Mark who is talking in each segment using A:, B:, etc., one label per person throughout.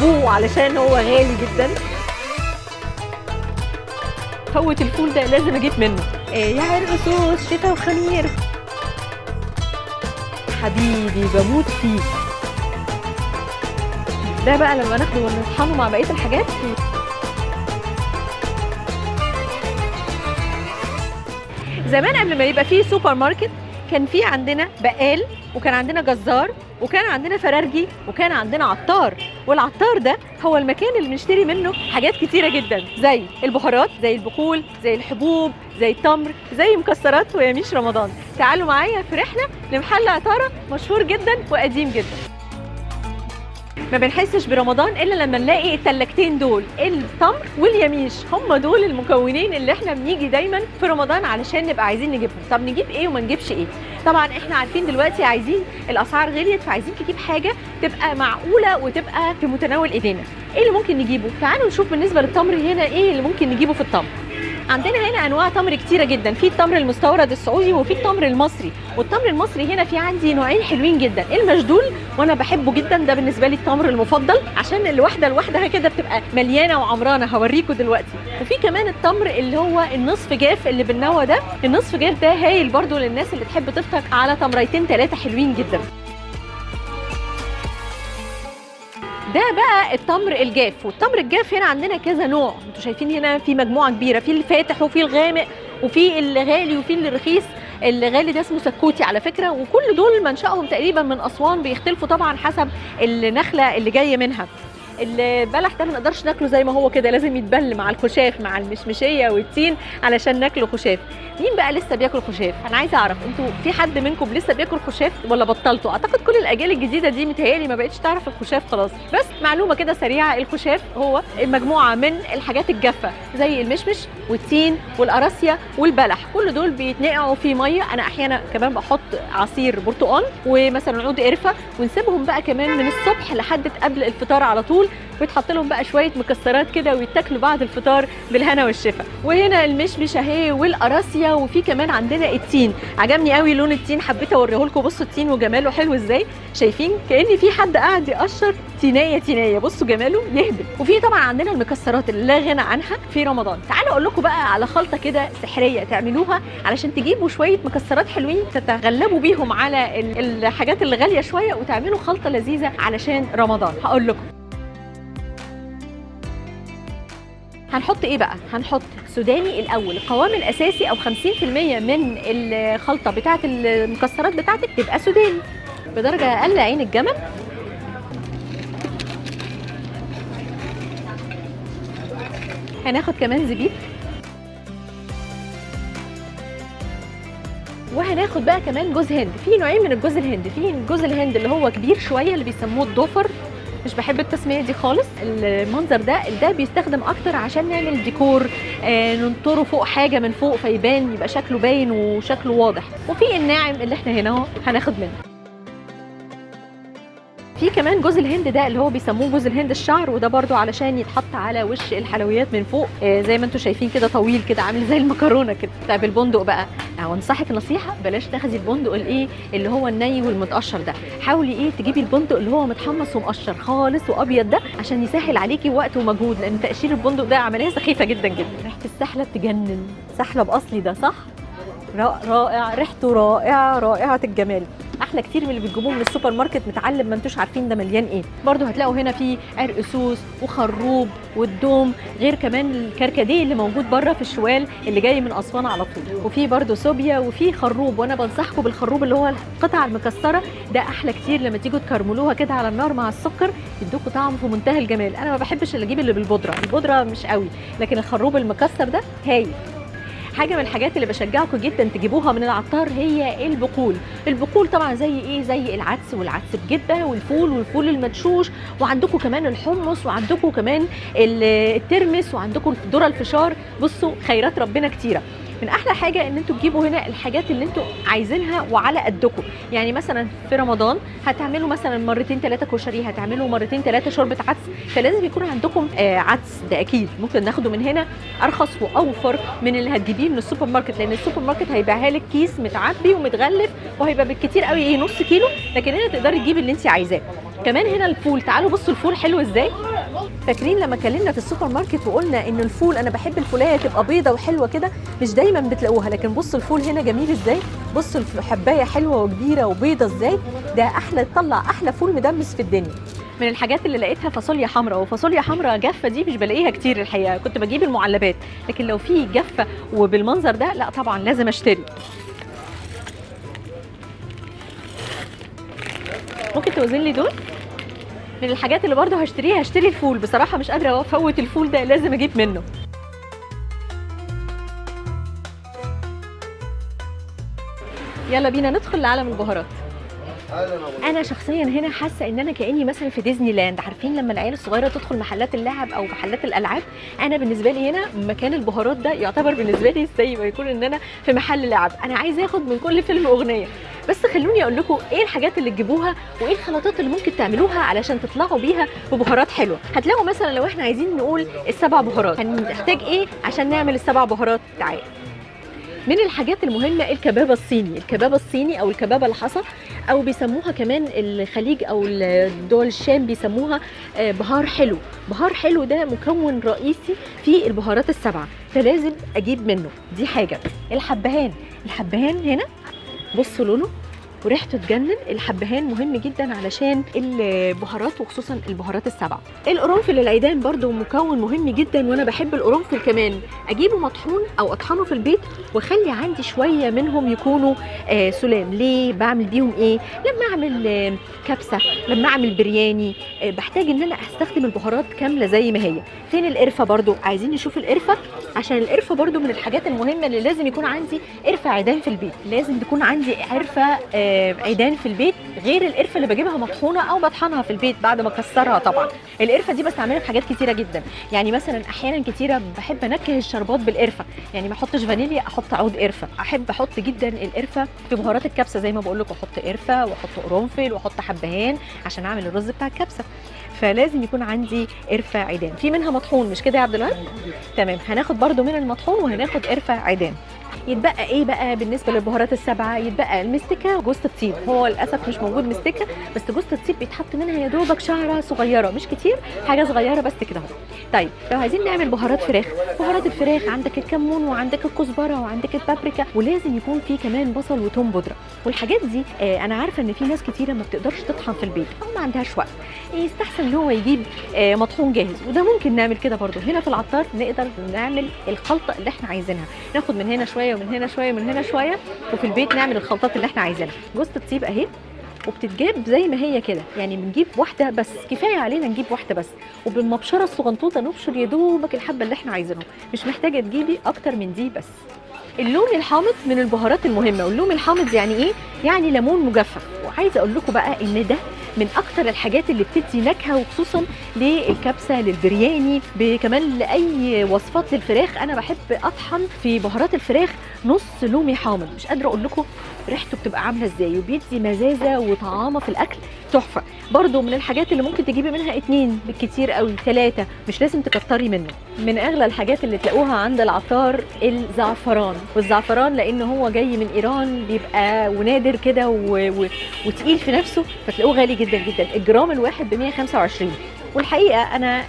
A: ابوه علشان هو غالي جدا. فوت الفول ده لازم اجيب منه. يا عرق سوس شفا وخمير حبيبي بموت فيه. ده بقى لما ناخده ونطحنه مع بقية الحاجات. زمان قبل ما يبقى فيه سوبر ماركت كان فيه عندنا بقال، وكان عندنا جزار، وكان عندنا فرارجي، وكان عندنا عطار. والعطار ده هو المكان اللي بنشتري منه حاجات كتيرة جدا، زي البهارات، زي البقول، زي الحبوب، زي التمر، زي مكسرات ويميش رمضان. تعالوا معايا في رحلة لمحل عطارة مشهور جدا وقديم جدا. ما بنحسش برمضان الا لما نلاقي التلاجتين دول، التمر واليميش، هم دول المكونين اللي احنا بنيجي دايما في رمضان علشان نبقى عايزين نجيبهم. طب نجيب ايه وما نجيبش ايه؟ طبعا احنا عارفين دلوقتي عايزين الاسعار غليت، فعايزين تجيب حاجة تبقى معقولة وتبقى في متناول ايدينا. ايه اللي ممكن نجيبه؟ تعالوا نشوف بالنسبة للتمر هنا ايه اللي ممكن نجيبه في التمر. عندنا هنا انواع تمر كتيرة جدا، في التمر المستورد السعودي وفي التمر المصري. والتمر المصري هنا في عندي نوعين حلوين جدا، المجدول وانا بحبه جدا، ده بالنسبة لي التمر المفضل عشان الواحدة لوحدها كده بتبقى مليانة وعمرانه، هوريكم دلوقتي. وفي كمان التمر اللي هو النصف جاف اللي بالنوى ده، النصف جاف ده هايل برده للناس اللي تحب تفطر على تمريتين ثلاثة حلوين جدا. ده بقى التمر الجاف، والتمر الجاف هنا عندنا كذا نوع، انتوا شايفين هنا في مجموعة كبيرة، في الفاتح وفي الغامق وفي الغالي وفي الرخيص. الغالي ده اسمه سكوتي على فكرة، وكل دول منشأهم تقريبا من اسوان، بيختلفوا طبعا حسب النخلة اللي جاية منها. البلح ده ما نقدرش ناكله زي ما هو كده، لازم يتبل مع الخشاف مع المشمشيه والتين علشان ناكله خشاف. مين بقى لسه بياكل خشاف؟ انا عايزه اعرف انتوا في حد منكم لسه بياكل خشاف ولا بطلتوا؟ اعتقد كل الاجيال الجديدة دي متهيألي ما بقتش تعرف الخشاف خلاص. بس معلومة كده سريعة، الخشاف هو مجموعة من الحاجات الجافه زي المشمش والتين والقراصيه والبلح، كل دول بيتنقعوا في مية. انا احيانا كمان بحط عصير برتقال ومثلا عود قرفه، ونسيبهم بقى كمان من الصبح لحد قبل الفطار على طول، ويتحط لهم بقى شوية مكسرات كده ويتاكلوا بعد الفطار بالهنا والشفا. وهنا المشمش اهي والقراصيه، وفي كمان عندنا التين. عجبني قوي لون التين، حبيت اوريه لكم. بصوا التين وجماله حلو ازاي، شايفين كأن في حد قاعد يقشر تينيه تينيه، بصوا جماله يهبل. وفي طبعا عندنا المكسرات اللي لا غنى عنها في رمضان. تعالوا اقول لكم بقى على خلطه كده سحريه تعملوها علشان تجيبوا شوية مكسرات حلوين تتغلبوا بيهم على الحاجات اللي غالية شوية، وتعملوا خلطه لذيذة علشان رمضان. هقول لكم هنحط ايه بقى. هنحط سوداني الاول، القوام الاساسي او 50% من الخلطة بتاعه المكسرات بتاعتك تبقى سوداني، بدرجة اقل عين الجمل. هناخد كمان زبيب، وهناخد بقى كمان جوز هند. في نوعين من الجوز الهند، في جوز الهند اللي هو كبير شوية اللي بيسموه الضفر، مش بحب التسمية دي خالص. المنظر ده بيستخدم اكتر عشان نعمل ديكور، ننطره فوق حاجة من فوق فيبان، يبقى شكله باين وشكله واضح. وفي الناعم اللي احنا هنا اهو هناخد منه. في كمان جوز الهند ده اللي هو بيسموه جوز الهند الشعر، وده برضو علشان يتحط على وش الحلويات من فوق، زي ما انتم شايفين كده طويل كده عامل زي المكرونه كده. طيب البندق بقى، انصحك نصيحة، بلاش تاخدي البندق الايه اللي هو الني والمتقشر ده، حاولي ايه تجيبي البندق اللي هو متحمص ومقشر خالص وابيض ده عشان يسهل عليكي وقت ومجهود، لان تقشير البندق ده عملية سخيفة جدا جدا. ريحه السحلب تجنن، سحلب اصلي ده صح؟ رائع، ريحته رائعة رائعة الجمال، احلى كتير من اللي بتجيبوه من السوبر ماركت متعلب ما انتوش عارفين ده مليان ايه. برضو هتلاقوا هنا في عرق سوس وخروب والدوم، غير كمان الكركديه اللي موجود بره في الشوال اللي جاي من اسوان على طول. وفي برضو سوبيا وفي خروب، وانا بنصحكم بالخروب اللي هو القطع المكسره ده احلى كتير، لما تيجوا تكرملوها كده على النار مع السكر يدوكوا طعم في منتهى الجمال. انا ما بحبش اللي اجيب اللي بالبودره، البودره مش قوي، لكن الخروب المكسر ده هايل. حاجة من الحاجات اللي بشجعكم جدا تجيبوها من العطار هي البقول. البقول طبعا زي ايه؟ زي العدس والعدس بجبه والفول والفول المدشوش، وعندكم كمان الحمص، وعندكم كمان الترمس، وعندكم ذره الفشار. بصوا خيرات ربنا كتيرة. من احلى حاجة ان انتوا تجيبوا هنا الحاجات اللي انتوا عايزينها وعلى قدكم. يعني مثلا في رمضان هتعملوا مثلا مرتين ثلاثة كشري، هتعملوا مرتين ثلاثة شوربة عدس، فلازم يكون عندكم عدس ده اكيد ممكن ناخده من هنا ارخص واوفر من اللي هتجيبيه من السوبر ماركت، لان السوبر ماركت هيبيعها لك كيس متعبي ومتغلف وهيبقى بالكتير قوي ايه نص كيلو، لكن هنا تقدري تجيبي اللي انت عايزاه. كمان هنا الفول، تعالوا بصوا الفول حلو ازاي. فاكرين لما اتكلمنا في السوبر ماركت وقلنا ان الفول، انا بحب الفولايه تبقى بيضة وحلوه كده، مش دايما بتلاقوها، لكن بصوا الفول هنا جميل ازاي، بصوا الحبايه حلوة وكبيره وبيضه ازاي، ده احلى، تطلع احلى فول مدمس في الدنيا. من الحاجات اللي لقيتها فاصوليا حمراء، وفاصوليا حمراء جافة دي مش بلاقيها كتير الحقيقة، كنت بجيب المعلبات، لكن لو في جافة وبالمنظر ده لا طبعا لازم اشتري. ممكن توزن لي دول؟ من الحاجات اللي برضه هشتريها، هشتري الفول، بصراحة مش قادرة افوت الفول ده، لازم اجيب منه. يلا بينا ندخل لعالم البهارات. انا شخصيا هنا حاسه ان انا كاني مثلا في ديزني لاند، عارفين لما العيال الصغيرة تدخل محلات اللعب او محلات الالعاب، انا بالنسبة لي هنا مكان البهارات ده يعتبر بالنسبة لي زي ما يكون ان انا في محل لعب، انا عايزه اخد من كل فيلم اغنية. بس خلوني اقول لكم ايه الحاجات اللي تجيبوها وايه الخلطات اللي ممكن تعملوها علشان تطلعوا بيها ببهارات حلوة. هتلاقوا مثلا لو احنا عايزين نقول السبع بهارات، هنحتاج ايه عشان نعمل السبع بهارات؟ تعالى. من الحاجات المهمة الكبابة الصيني، الكبابة الصيني أو الكبابة الحصى، أو بيسموها كمان الخليج أو دول الشام بيسموها بهار حلو. بهار حلو ده مكون رئيسي في البهارات السبعة، فلازم أجيب منه، دي حاجة. الحبهان، الحبهان هنا بصوا لونه وريحته تجنن، الحبهان مهم جدا علشان البهارات وخصوصا البهارات السبعة. القرنفل العيدان برضو مكون مهم جدا، وانا بحب القرنفل كمان، اجيبه مطحون او اطحنه في البيت واخلي عندي شوية منهم يكونوا سلام. ليه بعمل بيهم ايه؟ لما اعمل كبسة، لما اعمل برياني، بحتاج ان انا استخدم البهارات كاملة زي ما هي. فين القرفه؟ برضو عايزين نشوف القرفه، عشان القرفه برضو من الحاجات المهمة اللي لازم يكون عندي قرفه عيدان في البيت، لازم تكون عندي قرفه عيدان في البيت، غير القرفه اللي بجيبها مطحونه او بطحنها في البيت بعد ما اكسرها. طبعا القرفه دي بستعملها في حاجات كتيرة جدا، يعني مثلا احيانا كتيرة بحب انكه الشربات بالقرفه، يعني ما احطش فانيليا، احط عود قرفه. احب احط جدا القرفه في بهارات الكبسه زي ما بقول لكم، احط قرفه واحط قرنفل واحط حبهان عشان اعمل الرز بتاع الكبسه، فلازم يكون عندي قرفه عيدان، في منها مطحون مش كده يا عبد الوهاب؟ تمام، هناخد برده من المطحون وهناخد قرفه عيدان. يتبقى ايه بقى بالنسبة للبهارات السبعة؟ يتبقى المستكه وجوز الطيب، هو للاسف مش موجود مستكه، بس جوز الطيب بيتحط منها يا دوبك شعره صغيرة، مش كتير، حاجة صغيرة بس كده اهو. طيب لو عايزين نعمل بهارات فراخ، بهارات الفراخ عندك الكمون وعندك الكزبره وعندك البابريكا، ولازم يكون في كمان بصل وتوم بودره والحاجات دي. انا عارفه ان في ناس كتيرة ما بتقدرش تطحن في البيت او ما عندهاش وقت، يستحسن ان هو يجيب مطحون جاهز، وده ممكن نعمل كده برده هنا في العطار، نقدر نعمل الخلطة اللي احنا عايزينها، ناخد من هنا شوية ومن هنا شوية ومن هنا شوية، وفي البيت نعمل الخلطات اللي احنا عايزينها. جوزة الطيب اهي، وبتتجاب زي ما هي كده، يعني بنجيب واحدة بس، كفاية علينا نجيب واحدة بس، وبالمبشره الصغنطوطه نبشر يا دوبك الحبة اللي احنا عايزينهم، مش محتاجه تجيبي اكتر من دي بس. اللومي الحامض من البهارات المهمة، واللومي الحامض يعني ايه؟ يعني ليمون مجفف. وعايزه اقول لكم بقى ان ده من اكتر الحاجات اللي بتدي نكهة، وخصوصا للكبسه، للبرياني، كمان لاي وصفات للفراخ. انا بحب اطحن في بهارات الفراخ نص لومي حامض، مش قادرة اقول لكم ريحته بتبقى عامله ازاي، وبيدي مزازه وطعامه في الاكل تحفة. برده من الحاجات اللي ممكن تجيبي منها 2 بالكتير قوي، 3، مش لازم تكتري منه. من اغلى الحاجات اللي تلاقوها عند العطار الزعفران، والزعفران لان هو جاي من ايران بيبقى ونادر كده وتقيل في نفسه، فتلاقوه غالي جدا جدا، الجرام الواحد ب 125. والحقيقة انا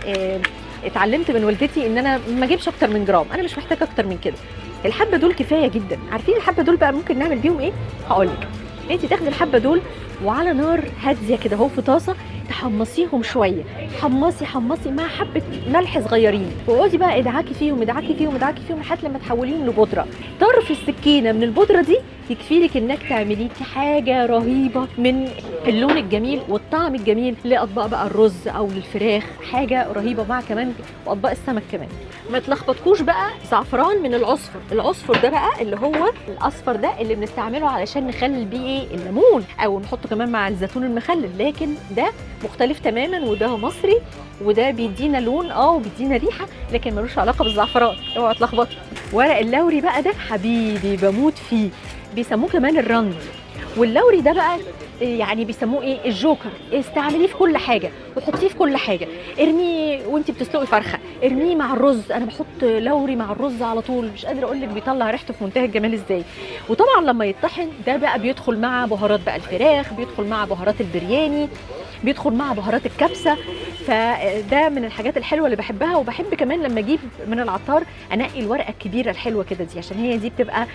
A: اتعلمت من والدتي ان انا ما اجيبش اكتر من جرام، انا مش محتاجه اكتر من كده، الحبة دول كفاية جدا. عارفين الحبة دول بقى ممكن نعمل بيهم ايه؟ هقول لك. انت تاخدي الحبة دول وعلى نار هادية كده اهو في طاسه تحمصيهم شوية، حمصي حمصي مع حبه ملح صغيرين، واقعدي بقى ادعكي فيهم ادعكي فيهم ادعكي فيهم لحد لما تحوليهم لبودره. طرف السكينة من البودره دي يكفيلك انك تعملي حاجة رهيبة من اللون الجميل والطعم الجميل لاطباق بقى الرز او للفراخ، حاجة رهيبة مع كمان واطباق السمك كمان. ما تلخبطكوش بقى زعفران من العصفر، العصفر ده بقى اللي هو الاصفر ده اللي بنستعمله علشان نخلل بيه ايه؟ الليمون، او نحطه كمان مع الزيتون المخلل، لكن ده مختلف تماما، وده مصري وده بيدينا لون وبيدينا ريحه، لكن ملوش علاقة بالزعفران، اوعوا تلخبطوا. ورق اللوري بقى ده حبيبي بموت فيه، بيسموه كمان الرند. واللوري ده بقى يعني بيسموه ايه؟ الجوكر. استعمليه في كل حاجة وحطيه في كل حاجة، ارميه وانت بتسلقي فرخة، ارميه مع الرز، انا بحط لوري مع الرز على طول، مش قادرة اقول لك بيطلع ريحته في منتهى الجمال ازاي. وطبعا لما يطحن ده بقى بيدخل مع بهارات بقى الفراخ، بيدخل مع بهارات البرياني، بيدخل مع بهارات الكبسه، فده من الحاجات الحلوة اللي بحبها. وبحب كمان لما اجيب من العطار انقي الورقة الكبيرة الحلوة كده دي، عشان هي دي بتبقى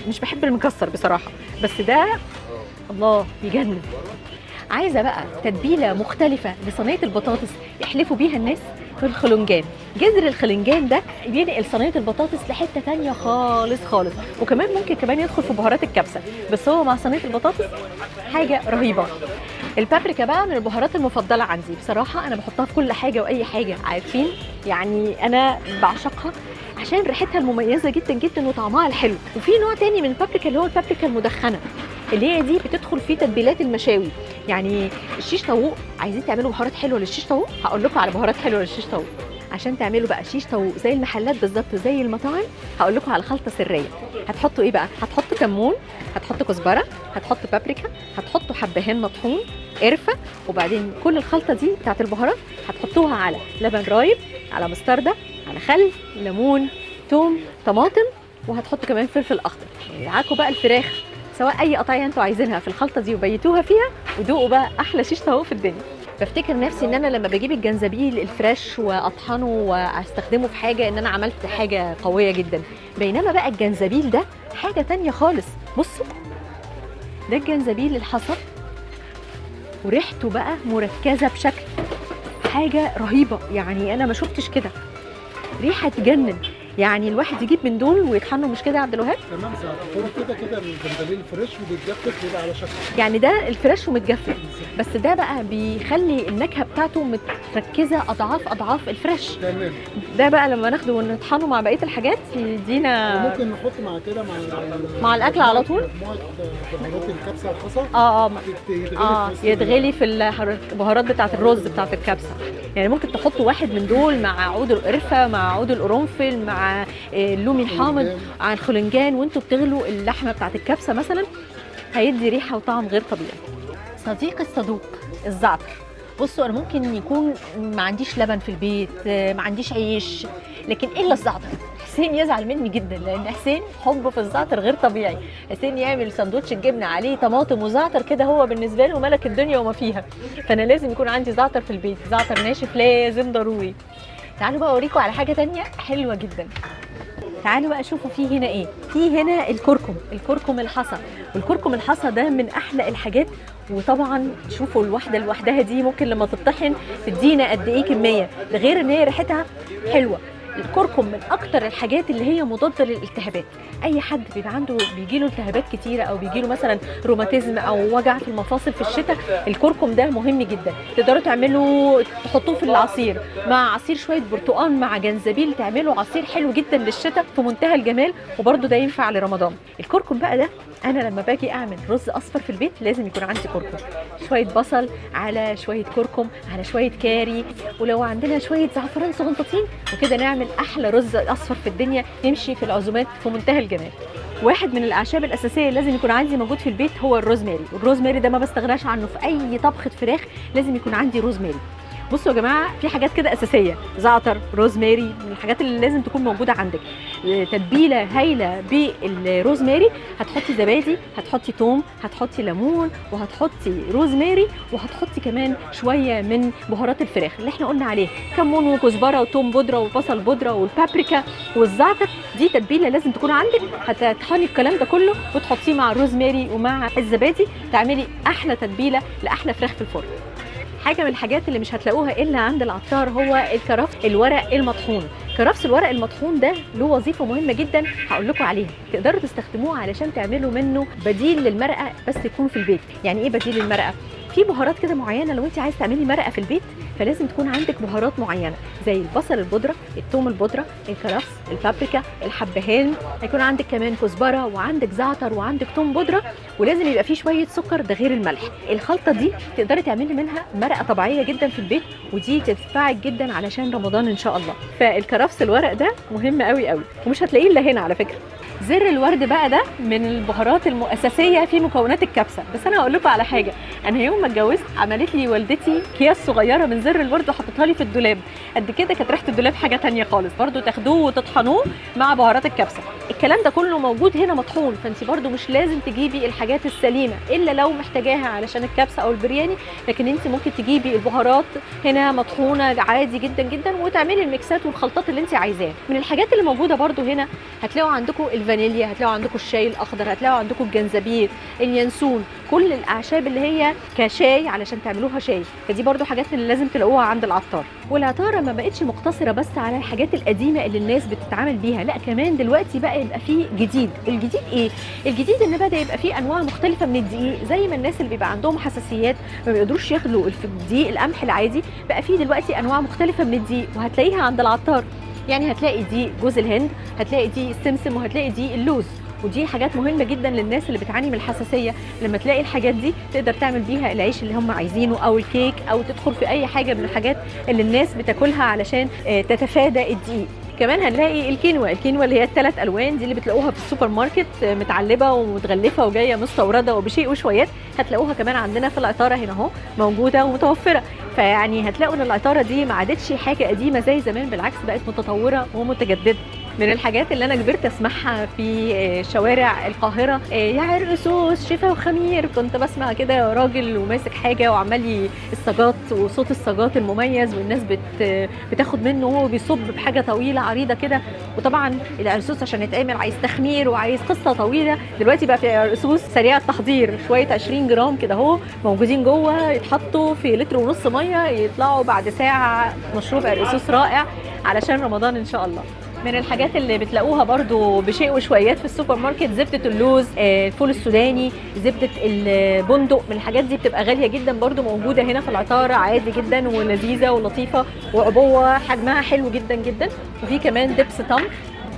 A: مش بحب المكسر بصراحة، بس ده الله يجنن. عايزه بقى تتبيله مختلفة لصينيه البطاطس يحلفوا بيها الناس في الخلنجان. جذر الخلنجان ده بينقل صينية البطاطس لحته تانية خالص خالص، وكمان ممكن كمان يدخل في بهارات الكبسه، بس هو مع صينية البطاطس حاجة رهيبة. البابريكا بقى من البهارات المفضلة عندي بصراحة، انا بحطها في كل حاجة واي حاجة، عارفين يعني انا بعشقها عشان ريحتها المميزة جدا جدا وطعمها الحلو. وفي نوع تاني من البابريكا اللي هو البابريكا المدخنه، اللي هي دي بتدخل في تتبيلات المشاوي. يعني الشيش طاووق، عايزين تعملوا بهارات حلوة للشيش طاووق؟ هقول لكم على بهارات حلوة للشيش طاووق عشان تعملوا بقى شيش طاووق زي المحلات بالظبط وزي المطاعم. هقول لكم على خلطه سرية. هتحطوا ايه بقى؟ هتحطوا كمون، هتحطوا كزبره، هتحطوا بابريكا، هتحطوا حبهان مطحون، قرفه، وبعدين كل الخلطة دي بتاعت البهارات هتحطوها على لبن رايب، على مستردة، على خل، ليمون، توم، طماطم، وهتحطوا كمان فلفل اخضر. معاكم بقى الفراخ سواء اي قطعية انتوا عايزينها في الخلطة دي، وبيتوها فيها ودوقوا بقى احلى شيش طاووق في الدنيا. بفتكر نفسي ان انا لما بجيب الجنزبيل الفريش واطحنه واستخدمه في حاجة ان انا عملت حاجة قوية جدا، بينما بقى الجنزبيل ده حاجة تانية خالص. بصوا ده الجنزبيل الحصى، وريحته بقى مركزه بشكل حاجة رهيبة، يعني انا ما شفتش كده ريحه تجنن. يعني الواحد يجيب من دول ويطحنه، مش كده يا عبد الوهاب؟
B: تمام ساعة. هو كده كده الجنزبيل fresh وبيتجفف بيبقى على شكل،
A: يعني ده ال fresh ومتجفف، بس ده بقى بيخلي النكهة بتاعته متركزه اضعاف اضعاف ال fresh.
B: تمام.
A: ده بقى لما ناخده ونطحنه مع بقية الحاجات يدينا،
B: ممكن نحط مع كده
A: مع الاكل على طول
B: مجموعة بهارات الكبسه الحصى.
A: يتغلي في البهارات بتاعه الرز بتاعه الكبسه. يعني ممكن تحطوا واحد من دول مع عود القرفه، مع عود القرنفل، مع اللومي الحامض، على الخلنجان، وانتوا بتغلوا اللحمة بتاعه الكبسه مثلا، هيدي ريحه وطعم غير طبيعي. صديق الصدوق الزعتر. بصوا انا ممكن يكون ما عنديش لبن في البيت، ما عنديش عيش، لكن الا الزعتر. حسين يزعل مني جدا لان حسين حبه في الزعتر غير طبيعي. حسين يعمل سندوتش الجبنة عليه طماطم وزعتر كده، هو بالنسبة له ملك الدنيا وما فيها. فانا لازم يكون عندي زعتر في البيت، زعتر ناشف لازم ضروري. تعالوا بقى اوريكم على حاجة تانية حلوة جدا. تعالوا بقى شوفوا في هنا ايه. في هنا الكركم، الكركم الحصى. والكركم الحصى ده من احلى الحاجات، وطبعا شوفوا الواحدة لوحدها دي ممكن لما تطحن تدينا قد ايه كمية، ده غير ان هي ريحتها حلوة. الكركم من اكتر الحاجات اللي هي مضادة للالتهابات. اي حد بيبقى عنده بيجيله التهابات كتيرة، او بيجيله مثلا روماتيزم او وجع في المفاصل في الشتاء، الكركم ده مهم جدا. تقدروا تعملوا تحطوه في العصير مع عصير شوية برتقان مع جنزبيل، تعملوا عصير حلو جدا للشتاء في منتهى الجمال، وبرده ده ينفع لرمضان. الكركم بقى ده انا لما باجي اعمل رز اصفر في البيت لازم يكون عندي كركم، شوية بصل على شوية كركم على شوية كاري، ولو عندنا شوية زعفران صغنطاطين وكده، نعمل احلى رز اصفر في الدنيا، يمشي في العزومات في منتهى الجمال. واحد من الاعشاب الاساسية اللي لازم يكون عندي موجود في البيت هو الروزماري. الروزماري ده ما بستغناش عنه في اي طبخه فراخ، لازم يكون عندي روزماري. بصوا يا جماعة في حاجات كده اساسية، زعتر، روزماري، من الحاجات اللي لازم تكون موجودة عندك. تتبيله هايلة بالروزماري، هتحطي زبادي، هتحطي توم، هتحطي ليمون، وهتحطي روزماري، وهتحطي كمان شوية من بهارات الفراخ اللي احنا قلنا عليها، كمون وكزبره وتوم بودره وبصل بودره والبابريكا والزعتر. دي تتبيله لازم تكون عندك. هتطحني الكلام ده كله وتحطيه مع الروزماري ومع الزبادي، تعملي احلى تتبيله لاحلى فراخ في الفرن. حاجة من الحاجات اللي مش هتلاقوها الا عند العطار هو الكرفس الورق المطحون. كرفس الورق المطحون ده له وظيفة مهمة جدا هقول لكم عليها، تقدروا تستخدموه علشان تعملوا منه بديل للمرقه، بس يكون في البيت. يعني ايه بديل للمرقه؟ في بهارات كده معينة لو انت عايز تعملي مرقه في البيت فلازم تكون عندك بهارات معينة، زي البصل البودره، الثوم البودره، الكرفس، البابريكا، الحبهان، هيكون عندك كمان كزبره، وعندك زعتر، وعندك ثوم بودره، ولازم يبقى فيه شوية سكر، ده غير الملح. الخلطة دي تقدري تعملي منها مرقه طبيعية جدا في البيت، ودي تنفعك جدا علشان رمضان ان شاء الله. فالكرفس الورق ده مهم قوي قوي، ومش هتلاقيه الا هنا على فكرة. زر الورد بقى ده من البهارات الاساسية في مكونات الكبسه. بس انا هقول لكم على حاجة، انا يوم ما اتجوزت عملت لي والدتي اكياس صغيرة من زر الورد وحطيتها لي في الدولاب. قد كده كانت ريحه الدولاب حاجة تانية خالص. برده تاخدوه وتطحنوه مع بهارات الكبسه. الكلام ده كله موجود هنا مطحون، فانت برده مش لازم تجيبي الحاجات السليمة الا لو محتاجاها علشان الكبسه او البرياني، لكن انت ممكن تجيبي البهارات هنا مطحونه عادي جدا جدا وتعملي الميكسات والخلطات اللي انت عايزاها. من الحاجات اللي موجودة برده هنا هتلاقوا عندكم الفانيليا، هتلاقوا عندكم الشاي الاخضر، هتلاقوا عندكم الجنزبيل، اليانسون، كل الاعشاب اللي هي كشاي علشان تعملوها شاي، فدي برده حاجات اللي لازم تلاقوها عند العطار. والعطاره ما بقتش مقتصرة بس على الحاجات القديمة اللي الناس بتتعامل بيها، لا كمان دلوقتي بقى يبقى فيه جديد. الجديد ايه؟ الجديد ان بدا يبقى فيه انواع مختلفة من الدقيق، زي ما الناس اللي بيبقى عندهم حساسيات ما بيقدروش ياخدوا الدقيق القمح العادي، بقى فيه دلوقتي انواع مختلفة من الدقيق وهتلاقيها عند العطار. يعني هتلاقي دي جوز الهند، هتلاقي دي السمسم، وهتلاقي دي اللوز، ودي حاجات مهمة جدا للناس اللي بتعاني من الحساسية. لما تلاقي الحاجات دي تقدر تعمل بيها العيش اللي هم عايزينه او الكيك، او تدخل في اي حاجة من الحاجات اللي الناس بتاكلها علشان تتفادى الدقيق. كمان هنلاقي الكينوا، الكينوا اللي هي الثلاث الوان دي اللي بتلاقوها في السوبر ماركت متعلبه ومتغلفه وجاية مستورده وبشيء وشويات، هتلاقوها كمان عندنا في العطاره هنا اهو موجودة ومتوفره. فيعني هتلاقوا ان العطاره دي ما عادتش حاجة قديمة زي زمان، بالعكس بقت متطورة ومتجدده. من الحاجات اللي انا كبرت اسمعها في شوارع القاهرة، يا عرق سوس شفا وخمير، كنت بسمع كده راجل وماسك حاجة وعمال السجات وصوت السجات المميز، والناس بتاخد منه وهو بيصب بحاجة طويلة عريضة كده. وطبعا العرقسوس عشان يتعمل عايز تخمير وعايز قصة طويلة. دلوقتي بقى في عرقسوس سريع التحضير، شوية 20 جرام كده اهو موجودين جوه، يتحطوا في 1.5 لتر مية، يطلعوا بعد ساعة مشروب عرقسوس رائع علشان رمضان ان شاء الله. من الحاجات اللي بتلاقوها برضو بشيء وشويات في السوبر ماركت زبدة اللوز، الفول السوداني، زبدة البندق، من الحاجات دي بتبقى غالية جدا برضو موجودة هنا في العطارة عادي جدا ولذيذة ولطيفة وعبوة حجمها حلو جدا جدا. وفي كمان دبس تمر،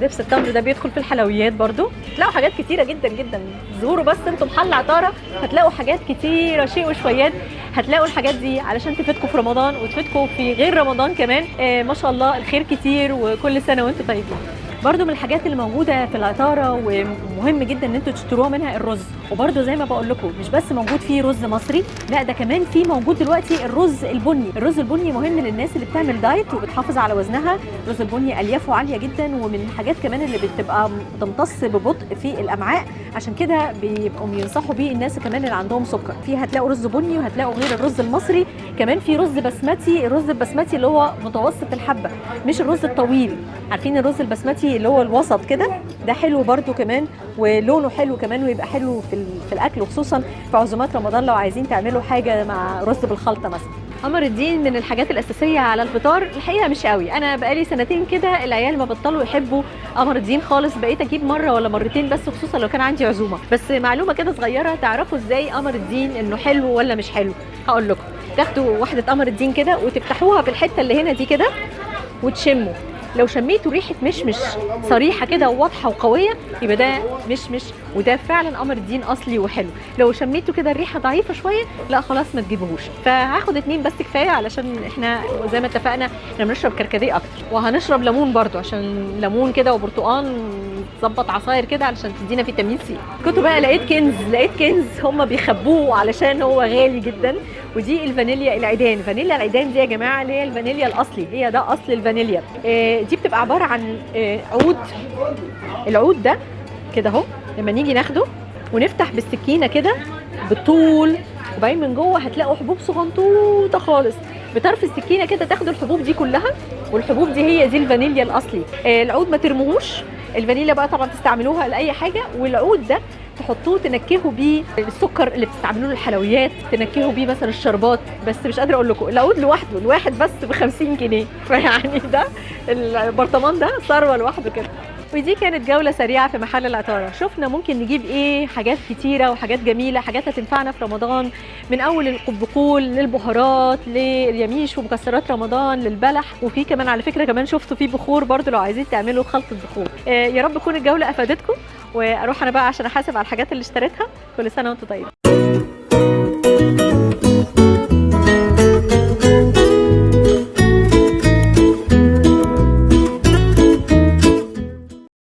A: دبس التمر ده بيدخل في الحلويات برضو. تلاقوا حاجات كتيرة جدا جدا، زوروا بس انتم محل عطارة هتلاقوا حاجات كتيرة شيء وشويات. هتلاقوا الحاجات دي علشان تفيدكم في رمضان وتفيدكم في غير رمضان كمان. ما شاء الله الخير كتير، وكل سنة وانتم طيبين. برضو من الحاجات اللي موجودة في العطارة ومهم جدا ان انتوا تشتروها منها الرز. وبرضو زي ما بقول لكم مش بس موجود فيه رز مصري، لا ده كمان فيه موجود دلوقتي الرز البني. الرز البني مهم للناس اللي بتعمل دايت وبتحافظ على وزنها. الرز البني اليافه عالية جدا، ومن الحاجات كمان اللي بتبقى بتمتص ببطء في الامعاء، عشان كده بيبقوا بينصحوا بيه الناس كمان اللي عندهم سكر. فيه هتلاقوا رز بني وهتلاقوا غير الرز المصري كمان في رز بسمتي. الرز البسمتي اللي هو متوسط الحبة، مش الرز الطويل. عارفين الرز البسمتي اللي هو الوسط كده، ده حلو برده كمان ولونه حلو كمان، ويبقى حلو في الاكل، وخصوصا في عزومات رمضان لو عايزين تعملوا حاجة مع رز بالخلطه مثلا. قمر الدين من الحاجات الاساسية على الفطار، الحقيقة مش قوي. انا بقالي سنتين كده العيال ما بطلوا يحبوا قمر الدين خالص، بقيت اجيب مرة ولا مرتين بس، خصوصا لو كان عندي عزومة. بس معلومة كده صغيرة، تعرفوا ازاي قمر الدين انه حلو ولا مش حلو؟ هقول لكم. تاخدوا واحدة قمر الدين كده وتفتحوها في الحتة اللي هنا دي كده وتشموا. لو شميتوا ريحه مشمش صريحه كده وواضحة وقويه يبقى ده مشمش، وده فعلا قمر الدين اصلي وحلو. لو شميتوا كده الريحة ضعيفة شوية، لا خلاص ما تجيبوهوش. فهاخد 2 بس كفاية، علشان احنا زي ما اتفقنا احنا بنشرب كركديه اكتر، وهنشرب ليمون برده، عشان ليمون كده وبرتقان تظبط عصاير كده علشان تدينا فيتامين سي. كنت بقى لقيت كنز، لقيت كنز هم بيخبوه علشان هو غالي جدا، ودي الفانيليا العيدان. فانيليا العيدان دي يا جماعة اللي هي الفانيليا الاصلي، هي ده اصل الفانيليا. دي بتبقى عبارة عن عود. العود ده كده اهو، لما نيجي ناخده ونفتح بالسكينة كده بالطول، وبعدين من جوه هتلاقوا حبوب صغنطوطه خالص. بطرف السكينة كده تاخدوا الحبوب دي كلها، والحبوب دي هي دي الفانيليا الاصلي. العود ما ترموهوش، الفانيليا بقى طبعا تستعملوها لاي حاجة، والعود ده تحطوه تنكهوا بيه السكر اللي بتستعملوه للحلويات، تنكهوا بيه مثلا الشربات. بس مش قادرة اقول لكم العود لوحده الواحد بس ب 50 جنيه، فيعني ده البرطمان ده ثروة لوحده كده. ودي كانت جولة سريعة في محل العطارة، شفنا ممكن نجيب ايه، حاجات كتيرة وحاجات جميلة، حاجات هتنفعنا في رمضان، من اول القبقول للبهارات لليميش ومكسرات رمضان للبلح، وفي كمان على فكرة كمان شفتوا في بخور برضو لو عايزين تعملوا خلطة بخور. يا رب تكون الجولة افادتكم، واروح انا بقى عشان احاسب على الحاجات اللي اشتريتها. كل سنة وانتم طيبين.